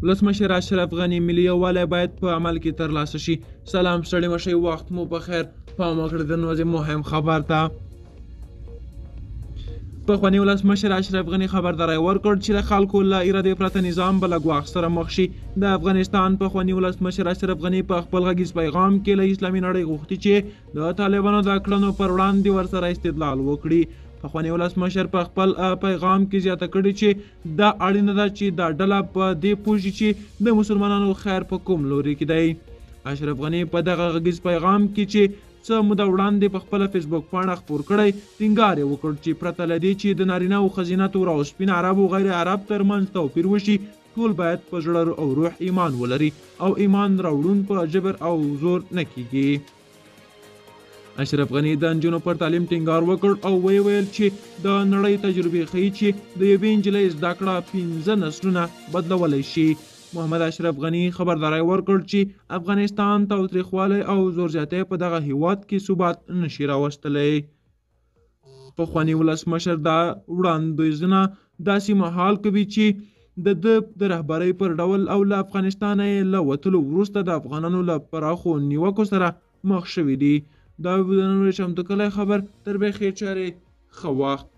ولسمشر اشرف غني، ملي یووالی باید په عمل کې ترلاسه شي. سلام، ستړي مشئ، وخت مو په خیر. پام وکړئ د نن ورځې مهم خبر ته. پخواني ولسمشر اشرف غني خبرداری ورکړ چې د خلکو له ارادې پرته نظام به له ګواښ سره مخ شي. د افغانستان پخواني ولسمشر اشرف غني په خپل غږیز پیغام کې له اسلامي نړۍ غوښتي چې د طالبانو د کړنو پر وړاندې ورسره استدلال وکړي. پخواني ولسمشر په خپل پیغام کې زیاته کړې چې دا اړینه ده چې دا ډله په دې پوه شي چې د مسلمانانو خیر په کوم لوري کې دی. اشرف غني په دغه غږیز پیغام کې چې څه موده وړاندې په خپله فیسبوک پاڼه خپور کړی، ټینګار یې وکړ چې پرته له دې چې د نارینه او ښځینه، تور او سپین، عرب او غیر عرب ترمنځ توپیر وشي، ټول باید په زړه او روح ایمان ولري او ایمان راوړون په جبر او زور نه کیږي. اشرف غني د نجونو پر تعلیم ټینګار وکړ او ویې ویل چې د نړۍ تجربې ښيي چې د یوې نجلۍ زده کړه 5 نسلونه بدلولی شي. محمد اشرف غني خبرداری ورکړ چې افغانستان تاوتریخوالی او زور زیاتی په دغه هیواد کې ثبات نشي راوستلی. پخواني ولسمشر دا وړاندیزونه داسې مهال کوي چې د ده د رهبرۍ پر ډول او له افغانستانه یې له وتلو وروسته د افغانانو له پراخو نیوکو سره مخ شوي دي. دا و د نن ورځې چمتو کړی خبر. تر بیا خیر چارې، ښه وخت.